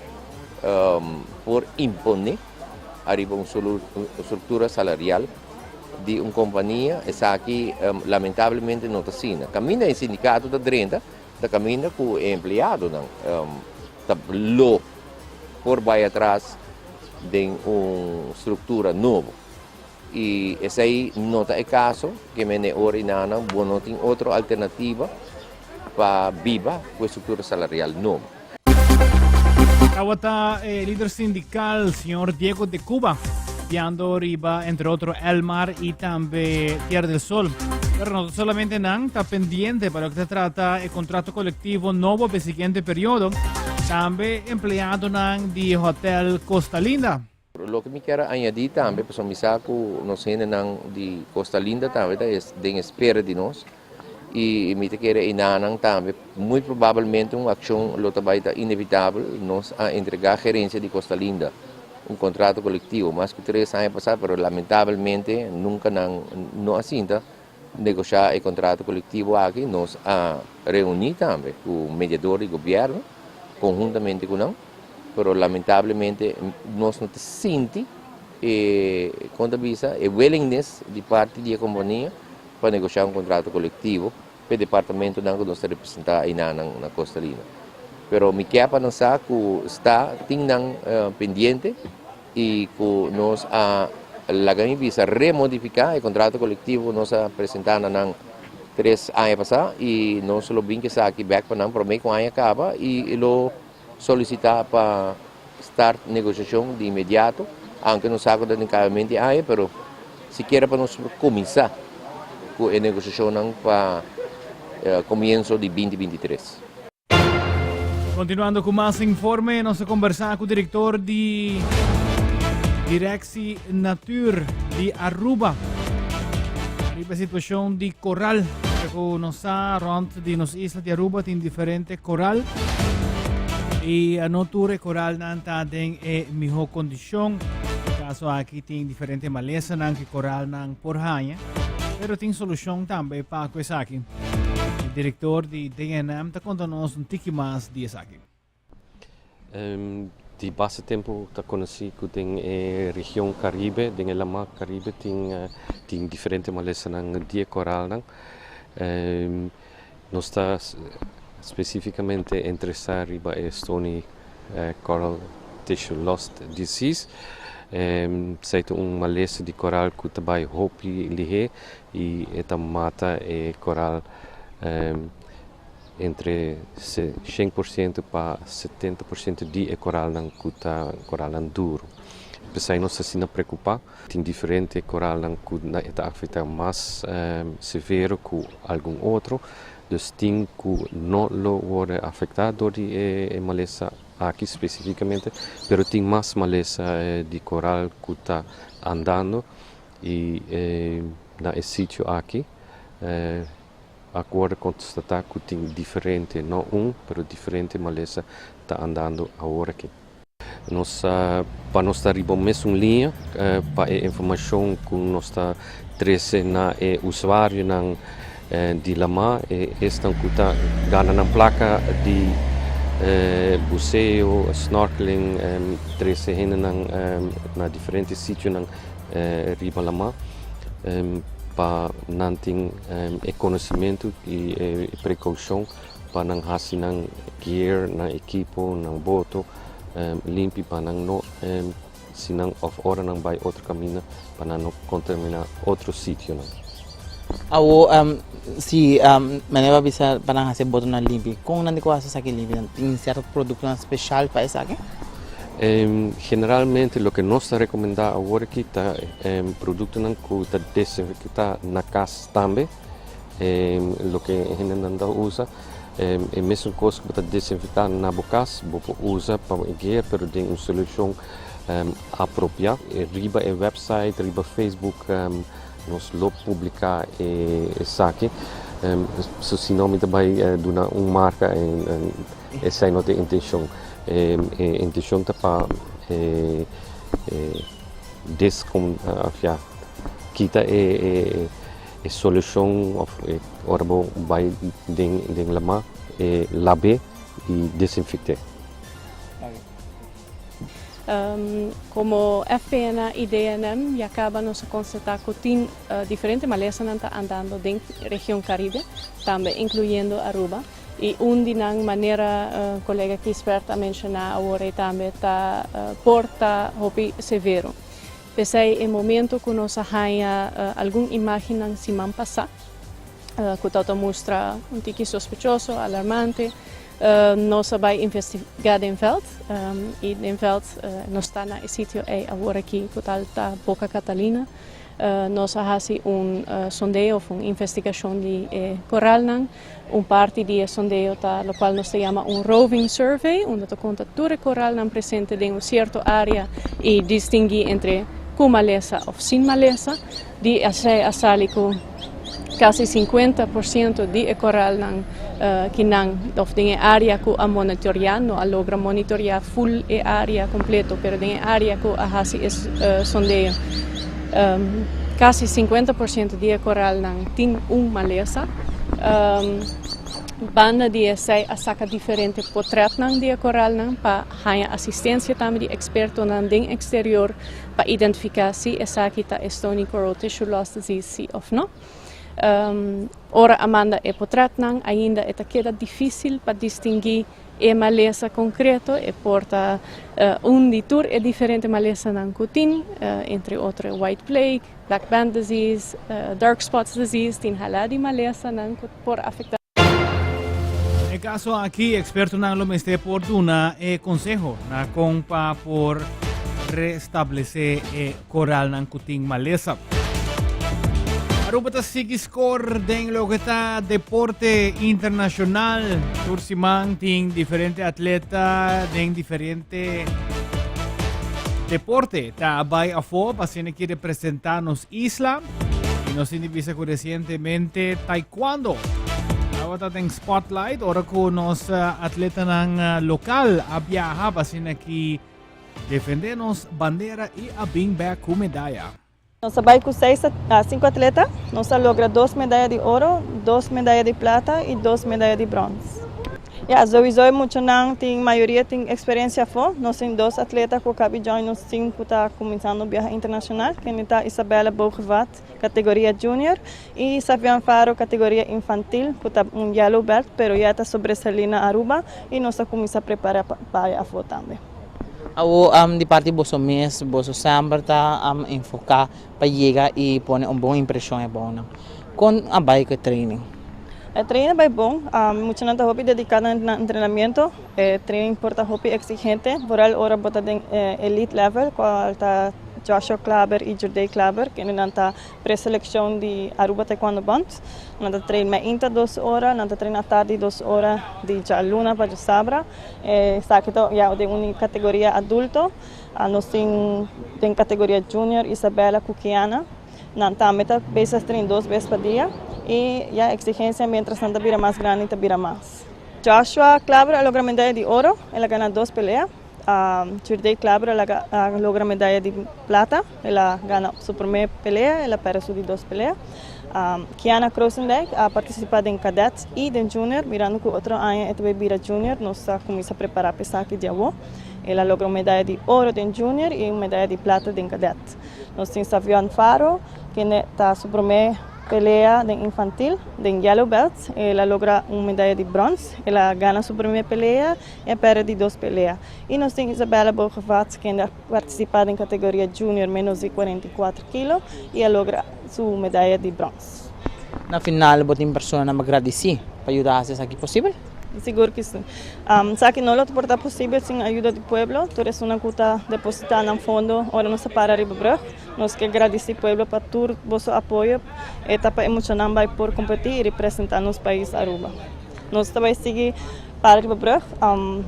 por imponé ariba un struktura salarial di un kompania, esaki lamentablemente no ta asina. Kaminda e sindikato ta drenta ta kaminda ku e empleadonan ta lo por bai atras den un struktura nobo. I esei no ta e kaso, ke mende ora i nana bo no tin otro alternativa pa biba ku e struktura salarial nobo. Tabata e lider sindical señor Diego de Cuba piando riba entre otro Elmar y tambe Tierra del Sol. Pero no solamente nan ta pendiente para lo que se trata el contrato colectivo nobo para el siguiente periodo, tambe empleadonan di Hotel Costa Linda. Loke mi kier a añadí tambe, pasobra mi sa ku nos hendenan di Costa Linda tambe ta den espera di nos i mi ta kere einanan tambe muy probablemente un akshon lo ta bai ta inevitabel. Nos a entregá gerensia di Costa Linda un kontrato kolektivo mas ku tres aña pasá, pero lamentablemente nunka nan no a sinta negoshá e kontrato kolektivo aki. Nos a reuní tambe ku mediador di gobièrnu konhuntamente ku nan. Pero lamentablemente nos no ta sinti e, kon ta bisa, e willingness di parti di e kompania pa negoshá un kontrato kolektivo pa e departamentonan ku nos ta representá einan na Costa Linda. Pero mi ke pa nan sa ku sta tin nan pendiente i ku nos a laga mi bisa remodifiká e kontrato kolektivo ku nos a presentá na nan tres aña pasá i nos lo bin ku esaki bèk pa nan promé ku aña kaba i lo solicita pa start negociacion di inmediato, aunke nos sa cu ta den cabamento di aña, pero sikiera pa nos cuminsa cu e negociacionnan pa comienso di binti 23. Continuando cu mas informe, nos ta conversa cu director di Directie Natuur di Aruba riba e situacion di coral. Cu nos sa rond di nos isla di Aruba tin diferente Koral i no tur e koralnan ta den e mihó kondishon. E kaso aki tin diferente malesanan ku koralnan por haña, pero tin solushon tambe pa ku esaki. E direktor di DNM ta konta nos un tiki mas di esaki. Di basta tempu ta konosí ku den e region Karibe, den e Laman Karibe tin tin diferente malesanan di e koralnan. Nos ta spesífikamente interesá riba e Stony Coral Tissue Loss Disease. Esei ta un malesa di koral ku ta bai hopi lihé i e ta mata e koral entre 100% pa 70% di e koralnan ku ta koralnan duru. P'esei nos ta asina preokupá. Tin diferente koralnan ku e ta afektá mas severo ku algun otro, dus tin ku no lo wòrdu afektá dor di e malesa aki spesifikamente, pero tin mas malesa di koral ku ta andando i na e sitio aki. A wòrdu konstatá ku tin diferente, no un, pero diferente malesa ta andando awor aki. Nos pa nos ta riba mesun liña pa e informashon ku nos ta trese na e usuarionan di lamá, e esnan ku ta gana nan plaka di buseo, snorkeling, trese hendenan na diferente sitionan riba lamá pa nan tin e konosementu i e prekoushon pa nan hasi nan gear, nan ekipo, nan boto limpi pa nan no si nan of ora nan bai otro kaminda pa nan no kontaminá otro sitionan. Awo si manera bo a bisa pa nan hasi e botonan limpi, kon nan di ku hasi esaki limpi? Nan tin sierto produktonan speshal pa esaki? Generalmente loke nos ta rekomendá awor aki ta produktonan ku ta desinfektá na kas tambe. Loke hendenan ta usa e mesun kos ku bo ta desinfektá na bo kas bo por usa pa bo gear pero den un solushon apropiá. Riba e website, riba Facebook nos lo publiká esaki. So si no mi ta bai duna un marka esei no ta e intenshon. E intenshon ta pa kita e. E solushon of e ora bo bai den den lamá e lab'é i desinfekt'é. Komo FPNA i DNM ya kaba nos a konstatá ku tin diferente malesanan ta andando den region Karibe, tambe inkluyendo Aruba. I un di nan manera kolega Gisbert a menshoná awor ei tambe ta por ta hopi severo. P'esei e momento ku nos a haña algun imágennan siman pasá ku tabata mustra un tiki sospechoso, alarmante, nos a bai investigá den vèlt i den vèlt nos ta na e sitio ei awor aki ku tal ta Boca Catalina. Nos a hasi un sondeo òf un investigashon di e koralnan. Un parti di e sondeo ta lokual nos ta yama un roving survey, unda ta konta tur e koralnan presente den un sierto área i distinguí entre ku malesa òf sin malesa. Di esei a sali ku kasi 50% di e koralnan kinan òf den e área ku a monitoreá, no a logra monitoreá ful e área kompleto, pero den e área ku a hasi e sondeo kasi 50% di e koralnan tin un malesa. Banda di esei a saka diferente potretnan di e koralnan pa haña asistensia tambe di ekspertonan den eksterior pa identifiká si esaki ta e Stony Coral Tissue Loss Disease si òf no. Ora a manda e potretnan ainda e ta keda difísil pa distinguí E malesa konkreto e por ta un di tur e diferente malesanan ku tin, entre otro e white plague, black band disease, dark spots disease, tin hala di malesanan ku por afektá. Den e kaso aki ekspertonan lo mester por duna e konseho na kon pa por restablesé e koralnan ku tin malesa. Aruba ta sigui score den loke ta deporte internacional. Tur siman tin diferente atleta den diferente deporte ta bai afó pa asina ki representa nos isla. Y nos tin di bisa ku recientemente taekwondo tabata den spotlight ora ku nos atletanan lokal a biaha pa asina ki Defendé nos bandera i a bin bek ku medaya. Nos a bai ku seis a sinku atleta. Nos a logra dos medaya di oro, dos medaya di plata i dos medaya di brons. Ya, souiso e muchanan tin mayoria tin eksperensia afó. Nos tin dos atleta ku a kabi join nos team ku ta kuminsando biaha internashonal, kende ta Isabella Bogevat, kategoria junior, i Savian Faro, kategoria infantil, ku ta un yellow belt, pero ya ta sobresalí na Aruba i nos ta kuminsá prepará pa bai afó tambe. Awo di parti boso mes, boso semper ta enfoká pa yega i pone un bon impreshon e bounan. Kon a bai ku e training? E training a bai bon. Muchanan ta hopi dediká na nan entrenamiento. E training por ta hopi eksigente, vooral ora bo ta den elite level, kual ta Joshua Klaber i Jurdey Klaber, kendenan ta Preseleccion di Aruba Taekwondo Bond. Nan ta train mainta dos ora, nan ta train atardi dos ora di djaluna pa djasabra. Esaki ta ya den un categoria adulto. Nos tin den categoria junior Isabella cu Kiana. Nan tambe ta bezig train dos bes pa dia. Y ya exigencia mientras nan ta bira mas grandi ta bira mas. Joshua Klaber a logra medaya di oro, el a gana dos pelea. Jurdey Klaber a logra medaya di plata, el a gana su prome pelea, el a perde su di dos pelea. Kiana Krosendijk a participa den cadets y den junior, mirando cu otro aña e ta bay bira junior, nos a cuminsa prepara pa esaki di awo. El a logra un medaya di oro den junior y un medaya di plata den cadet. Nos tin Savion Faro, kende ta su prome pelea den infantil, den yellow belt. El a logra un medaya di brons. El a gana su prome pelea y a perde di dos pelea. Y nos tin Isabella Bogevat, kende a participa den categoria junior menos di 44 kilo y a logra su medaya di brons. Na final bo tin personanan pa gradici pa yuda haci esaki posibel? Sigur ki si. Esaki no lo por ta posibel sin ayuda di pueblo. Tur esunnan ku ta depositá nan fondo ora nos ta para riba brug. Nos ke gradisí pueblo pa tur boso apoyo. E ta pa e muchanan bai por kompetí i representá nos pais Aruba. Nos ta bai sigui para riba brug.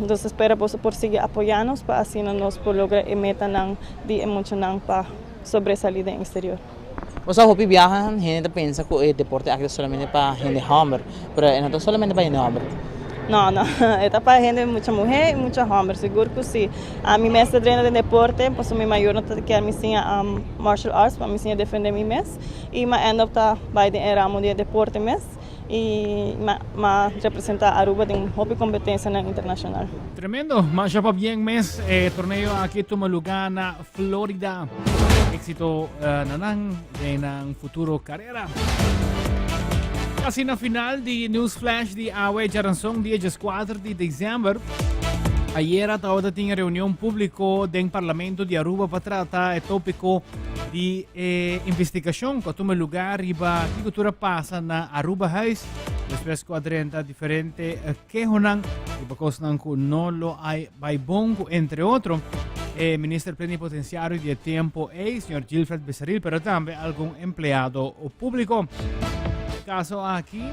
Nos ta spera boso por sigui apoyá nos pa asina nos por logra e metanan di e muchanan pa sobresalí den eksterior. Bo sa hopi biaha hende ta pensa ku e deporte aki ta solamente pa hende hòmber, pero e no ta solamente pa hende hòmber. No, no, e ta pa hende mucha muhé i mucha hòmber, sigur ku si. Ami mes ta drenta den deporte pasobra mi mayor no ta kier mi siña martial arts pa mi siña defendé mi mes i mi a end up ta bai den e ramo di e deporte mes i mi a representá Aruba den hopi kompetensianan internashonal. Tremendo, masha pabien mes e torneo aki tuma luga na Florida. Éxito na nan den nan futuro carera. Casi na final di News Flash di awe djaranson dia 14 di december. Ayera tabata tin reunion público den Parlamento di Aruba pa trata e tópico di e investigacion ku a tuma lugar riba kiko tur a pasa na Aruba Huis despues ku a drenta diferente kehonan riba kosnan ku no lo a bai bon ku entre otro e minister plenipotenciario di e tempo ei, señor Gilfred Besaril, pero tambe algun empleado público. Caso aki,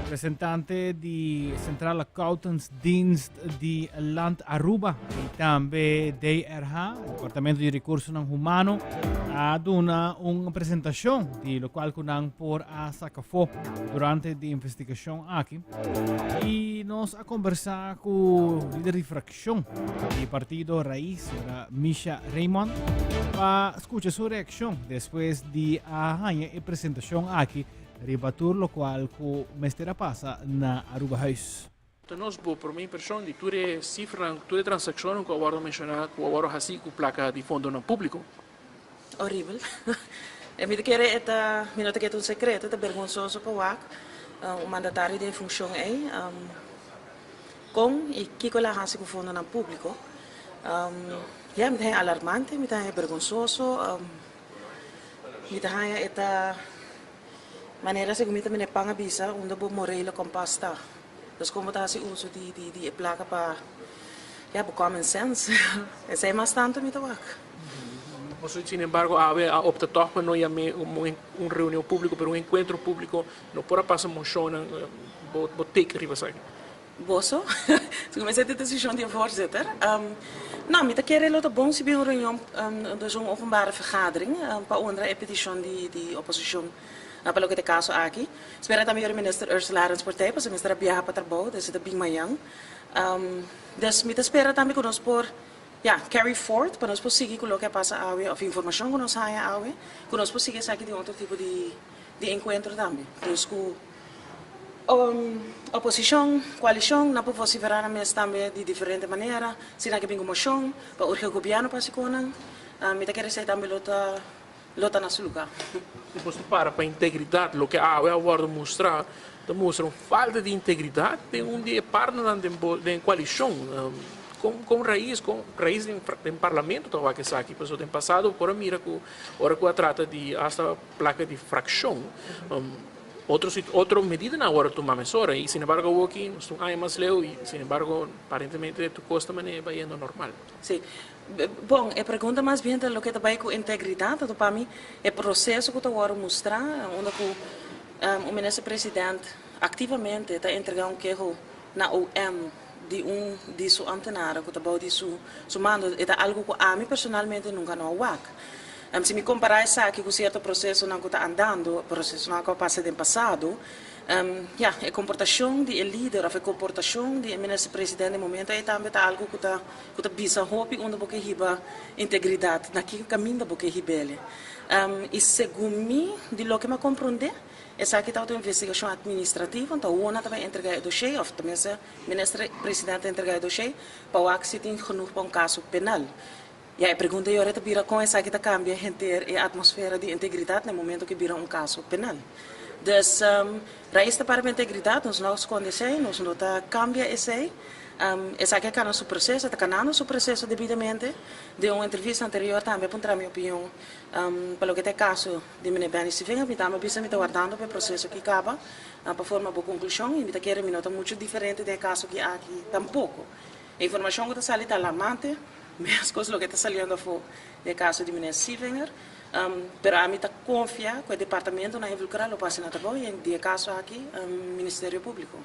representante di Centrale Accountantsdienst di Land Aruba y tambe DRH, Departamento di Recursonan Humano, a duna un presentacion di locual cu nan por a saca fo durante di investigacion aki. Y nos a conversa cu lider di fraccion di partido Raiz, señora Misha Raymond, pa scucha su reaccion despues di a haña e presentacion aki riba tur locual cu mester a pasa na Arubahuis. Ta nos bo prome impresion di tur e cifranan, tur e transaccionnan cu a wordo menciona cu a wordo haci cu placa di fondonan publico? Horibel. E mi ta kere e ta, mi no ta kere ta un secreto, ta bergonsoso pa wak un mandatario den e funcion ey con y kico el a haci cu fondonan publico. Ya, mi ta haña alarmante, mi ta haña bergonsoso, mi ta haña e ta manera segun mi ta mira e pan a bisa unda bo morele kompas ta. Dus kon bo ta hasi uso di di e plaka pa ya bo common sense. Esei mas tantu mi ta wak. Boso sin embargo awe a opta tòg pa no yam'é un reunion públiko pero un enkuentro públiko. No por a pasa moshonnan bo bo take riba esaki? Boso? Segun mi esei ta desishon di e voorzitter. No, mi ta kere lo ta bon si bin un reunion dus un openbare vergadering pa honra e petishon di di oposishon. Pa loke ta e kaso aki, spera tambe yori Minister Ursula Arends por tei, pasobra mester a biaha pa trabou, dus e ta bin mañan. Dus mi ta spera tambe ku nos por, ya, carry forth, pa nos por sigui ku loke a pasa awe, òf informashon ku nos haña awe, ku nos por sigui esaki den otro tipo di di enkuentro tambe. Dus ku oposishon, koalishon, nan por vosiferá nan mes tambe di diferente manera, si nan ke bin ku moshon pa urge gobièrnu pa hasi konan, mi ta kere esei tambe lo ta. lo ta na su lugá. Si boso para pa integridat, loke awe a wòrdu mustrá ta mustra un falta di integridat den un di e partnernan den bo den e koalishon. Kon kon rais kon rais den den parlamento ta wak esaki? Pasobra den pasado bo por a mira ku ora ku a trata di asta plaka di frakshon otro otro medidanan a wòrdu tuma mesora i sinembargo awoki nos ta un aña mas leu i sinembargo aparentemente tur kos ta manera bayendo normal. Sí. Bon, e pregunta mas bien ta loke ta bai ku integridat, anto pa mi e proseso ku ta wòrdu mustrá unda ku un minister president aktivamente ta entregá un keho na OM di un di su amtenaren ku ta bou di su su mando e ta algu ku ami personalmente nunka no a wak. Si mi kompará esaki ku sierto prosesonan ku ta andando, prosesonan ku a pasa den pasado, ya, e komportashon di e lider òf e komportashon di e minister president den momento ei tambe ta algu ku ta ku ta bisa hopi unda bo ke hiba integridat, na ki kaminda bo ke hib'el. I segun mi, di loke mi a komprondé, esaki tabata un investigashon atministrativo, anto awor nan ta bai entregá e doshé òf tenminste minister president ta entregá e doshé pa wak si tin genoeg pa un kaso penal. Ya e pregunta yora ta bira kon esaki ta kambia henter e atmosfera di integridat na e momento ku bira un kaso penal. Dus Raiz ta para pa integridat, nos no a skonde esei, nos no ta kambia esei. Esaki a kana su proseso, ta kanando su proseso debidamente. Den un entrevista anterior tambe a puntra mi opinion pa loke ta e kaso di meneer Benny Stevenga. Mi tambe a bisa mi ta wardando pa e proseso aki kaba pa forma bo konklushon i mi ta kere mi no ta muchu diferente den e kaso ki aki tampoko. E informashon ku ta sali ta alarmante, meskos loke ta saliendo afó den e kaso di meneer Sievinger. Pero ami ta konfia ku e departamentonan involukrá lo por hasi nan trabou i den e kaso aki Ministerio Públiko.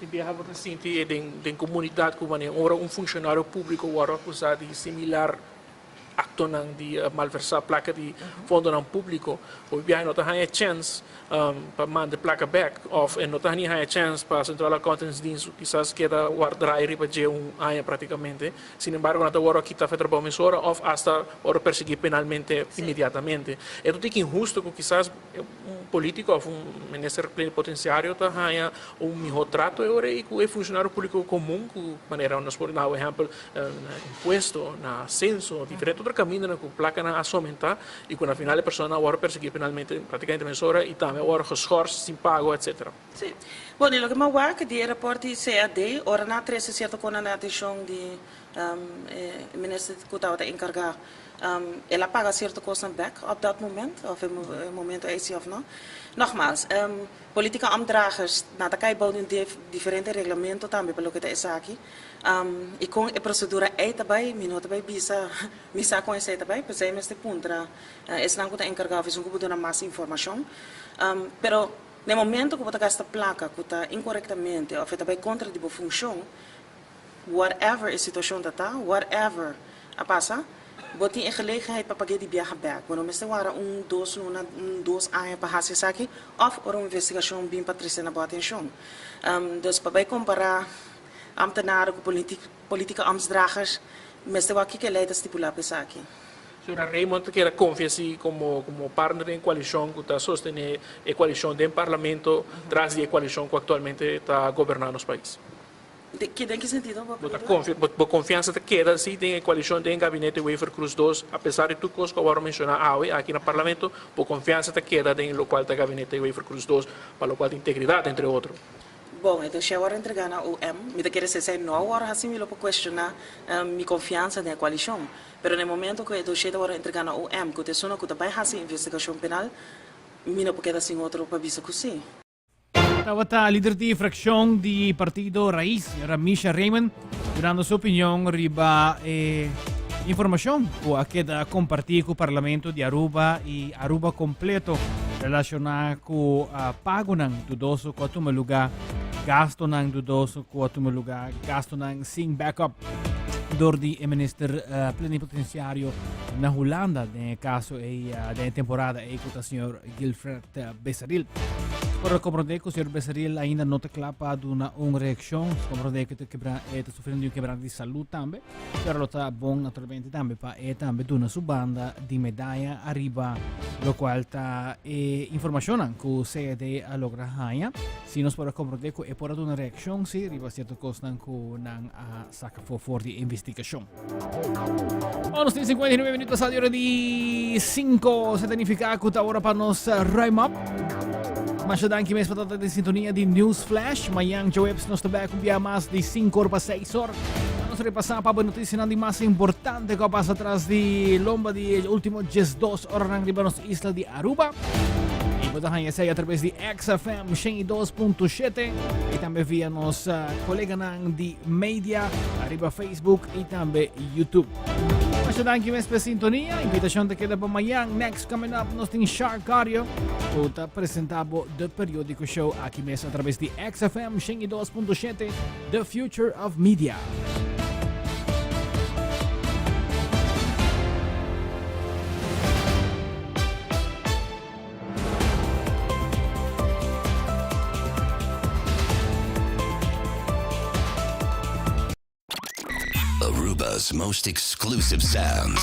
Di biaha bo ta sinti den komunidat ku wanneer ora un funshonario públiko wòrdu akusá di similar aktonan di malversá plaka di fondonan públiko, hopi biaha e no ta haña chèns pa manda e plaka bèk òf e no ta ni haña chèns pa Centrale Accountantsdienst kisas keda wòrdu draai riba dje un aña práktikamente. Sin embargo nan ta wòrdu a kita for e trabou mesora òf asta wòrdu persiguí penalmente inmediatamente. E ta un tiki inhusto ku kisas un polítiko òf un minister plenipotensiario ta haña un mihó trato e ora ei ku e funshonario públiko komun ku manera nos por duna ehèmpel na impuesto, na senso, diferente otro kamindanan ku plakanan a somentá i ku na final e persona a wòrdu persiguí penalmente práktikamente mesora i tambe a wòrdu geschors sin pago etcétera. Sí. Bon, i loke mi a wak di e rapòrt di CAD, ora nan a trese sierto konan na atenshon di e minister ku tabata enkargá, el a paga sierto kosnan bèk op dat moment, òf e momento ei si òf no. Nogmaals, politica ambtdragers, nan ta kai bou di un diferente reglamento tambe pa loke ta esaki. I kon e prosedura ei ta bai, mi no ta bai bisa, mi sa kon esei ta bai, p'esei mester puntra esnan ku ta enkargá òf esun ku por duna mas informashon. Pero Na e momento ku bo ta gasta plaka ku ta inkorektamente òf e ta bai kontra di bo funshon, whatever e situashon ta ta, whatever a pasa, bo tin e gelegenheid pa pag'é di biaha bèk. Bo no mester wara un, dos luna, un, dos aña pa hasi esaki òf ora un investigashon bin pa trese na bo atenshon. Dus pa bai kompará ambtenaren ku politieke ambtsdragers, mester wak kiko e lei ta stipulá pa esaki. Señora Raymond ta keda konfia si komo komo partner den koalishon ku ta sostené e koalishon den parlamento tras di e koalishon ku aktualmente ta goberná nos pais. Den ki den ki sentido bo Bo ta konfia bo bo konfiansa ta keda si den e koalishon den gabinete Wever Croes dos apesar di tur kos ku a wòrdu menshoná awe aki na parlamento bo konfiansa ta keda den lokual ta gabinete Wever Croes dos pa lokual ta integridat entre otro. Bon, e dossier a wòrdu entregá na OM. Mi ta kere si esei no a wòrdu hasi mi lo por kuestioná mi konfiansa den e koalishon. Pero na e momento ku e dossier ta wòrdu entregá na OM, ku ta esuna ku ta bai hasi investigashon penal, mi no por keda sin otro pa bisa ku sí. Tabata lider di frakshon di partido Raiz, señora Misha Raymond, dunando su opinion riba e informashon ku a keda kompartí ku Parlamento di Aruba i Aruba kompleto relashoná ku pagonan dudoso ku a tuma lugá, gastonan dudoso ku a tuma lugá, gastonan sin backup door di e minister plenipotenciario na Hulanda den e caso ei den e temporada ei ku ta señor Guilfred Besaril. Por comprende ku señor Besaril ainda no ta kla pa duna un reaccion, comprende ku ta kebra e ta sufriendo di un quebrante di salud tambe, pero lo ta bon naturalmente tambe pa e tambe duna su banda di medaya ariba locual ta e informacionnan ku CAD a logra haña. Si nos por a comprende ku e por a duna reaccion si riba cierto cosnan ku nan a saca for for di investigacion. Bon, nos tin 59 minuut pasado di ora di 5. Se ta nifica cu ta ora pa nos ruim up. Masha danki mes pa tata den sintonia di News Flash. Mañan djaweps nos ta back un bia mas di 5 or pa 6 or. Nos repasa pa bo noticianan di mas importante cu a pasa tras di lomba di e ultimo 12 oranan riba nos isla di Aruba. Y bo ta haña esei a través di XFM 102.7 y tambe via nos uh, coleganan di media arriba Facebook y tambe YouTube. Masha danki mes pa sintonia. Invitacion te queda pa mañana. Next coming up, nos tin Shark Cardio. Ku ta presentabo The Periódico Show aquí mes a través di XFM 102.7, The Future of Media. Aruba's most exclusive sounds.